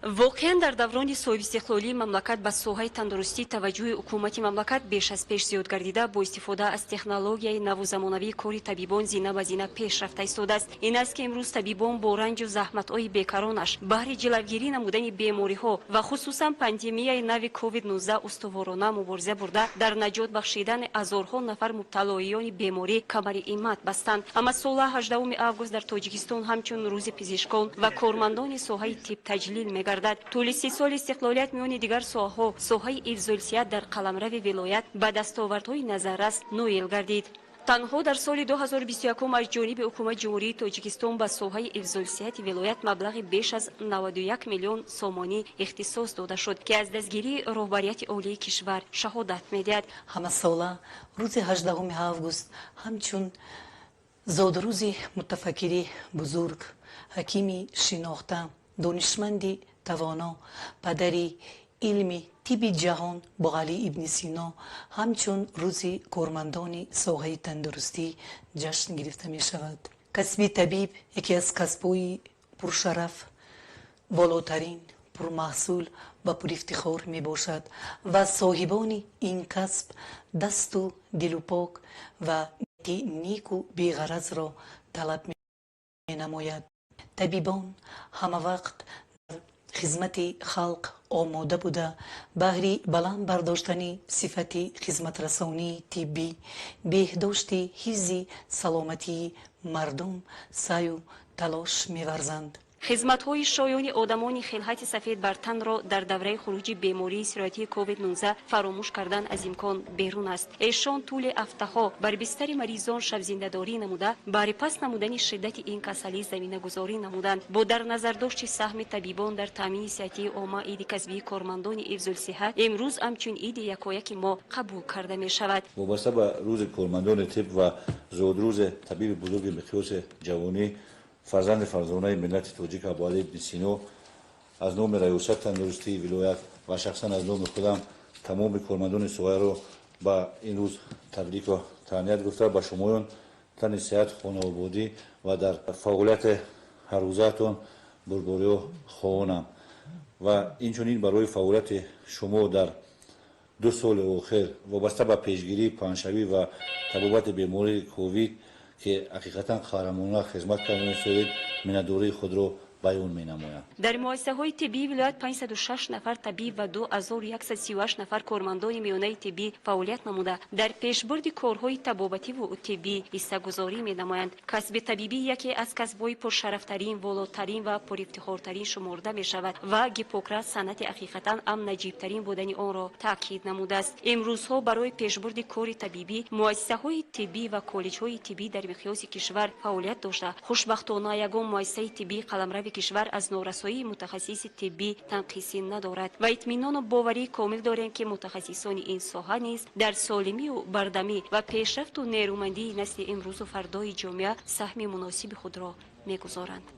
Воқеан, дар даврони соҳибистиқлолии мамлакат ба соҳаи тандурустӣ таваҷҷӯҳи ҳукумати мамлакат беш аз пеш зиёд гардида, бо истифода аз технологияи наву замонавӣ кори табибон зина ба зина пеш рафта истодааст. Ин аст, ки имрӯз табибон бо ранҷу заҳматҳои бекаронаш баҳри ҷилавгирӣ намудани бемориҳо ва хусусан пандемияи нави COVID-19 устуворона мубориза бурда, дар наҷот бахшидани ҳазорҳо нафар мубталоиёни беморӣ камари ҳиммат бастанд. Ҳамасола 18 август дар Тоҷикистон ҳамчун Рӯзи пизишкон ва кормандони соҳаи тиб таҷлил мегардад. Тӯли 30 соли истиқлолият миёни дигар соҳаҳо соҳаи ҳифзулсиҳат дар қаламрави вилоят ба дастовардҳои назаррас ноил гардид. Танҳо дар соли 2021 аз ҷониби Ҳукумати Ҷумҳурии Тоҷикистон ба соҳаи ҳифзулсиҳати вилоят маблағи беш аз 91 миллион сомонӣ ихтисос дода шуд, ки аз дастгирии роҳбарияти олии кишвар шаҳодат медиҳад. Ҳамасола рӯзи 18 август ҳамчун зодрӯзи мутафаккири бузург, ҳакими шинохта, донишманди тавоно, падари илми тибби ҷаҳон Боғалӣ ибни Сино, ҳамчун Рӯзи кормандони соҳаи тандурустӣ ҷашн гирифта мешавад. Касби табиб яке аз касбҳои пуршараф, волотарин, пурмаҳсул ва пурифтихор мебошад ва соҳибони ин касб дасту дилу пок ва неку беғаразро талаб менамояд. Табибон ҳамавақт дар хизмати халқ омода буда, баҳри баланд бардоштани сифати хизматрасонии тиббӣ, беҳдошти ҳифзи саломатии мардум саъю талош меварзанд. Хизматҳои шоёни одамони хилҳати сафед бар танро дар давраи хуруҷи бемории сироятии COVID-19 фаромӯш кардан аз имкон берун аст. Эшон тӯли ҳафтаҳо бар бистари маризон шабзиндадорӣ намуда, баҳри паст намудани шиддати ин касалӣ заминагузорӣ намуданд. Бо дар назардошти саҳми табибон дар таъмини сиҳатии омма, иди касбии кормандони ҳифзулсиҳат имрӯз ҳамчун иди якояки мо қабул карда мешавад. Вобаста ба Рӯзи кормандони тиб ва зодрӯзи табиби бузурги миқёси ҷавонӣ, фарзанди фарзонаи миллати тоҷик Абуалӣ ибни Сино, аз номи Раёсати тандурустии вилоят ва шахсан аз номи худам тамоми кормандони соҳаро ба ин рӯз табрику таҳният гуфта, ба шумоён тани сиҳат, хонаободӣ ва дар фаъолияти ҳаррӯзаатон бурдбориҳо хоҳонам ва инчунин барои фаъолияти шумо дар 2 соли охир вобаста ба пешгирии паҳншавӣ ва табобати бемории ковид, ки ҳақиқатан қаҳрамонона хизмат карда месоед, миннатдории худро баён менамоям. Дар муассисаҳои тиббии вилоят 506 нафар табиб ва 2138 нафар кормандони миёнаи тиббӣ фаъолият намуда, дар пешбурди корҳои табобативу тиббӣ ҳиссагузорӣ менамоянд. Касби табибӣ яке аз касбҳои пуршарафтарин, волотарин ва пурифтихортарин шуморда мешавад ва Гиппократ санъати ҳақиқатан ам наҷибтарин будани онро таъкид намудааст. Имрӯзҳо барои пешбурди кори табибӣ муассисаҳои тиббӣ ва коллеҷҳои тиббӣ дар миқёси кишвар фаъолият дошта, хушбахтона, ягон муассисаи тиббии қаламрави кишвар аз норасоии мутахассиси тиббӣ танқисӣ надорад ва итминону боварии комил дорем, ки мутахассисони ин соҳа низ дар солимию бардамӣ ва пешрафту нерӯмандии насли имрӯзу фардои ҷомеа саҳми муносиби худро мегузоранд.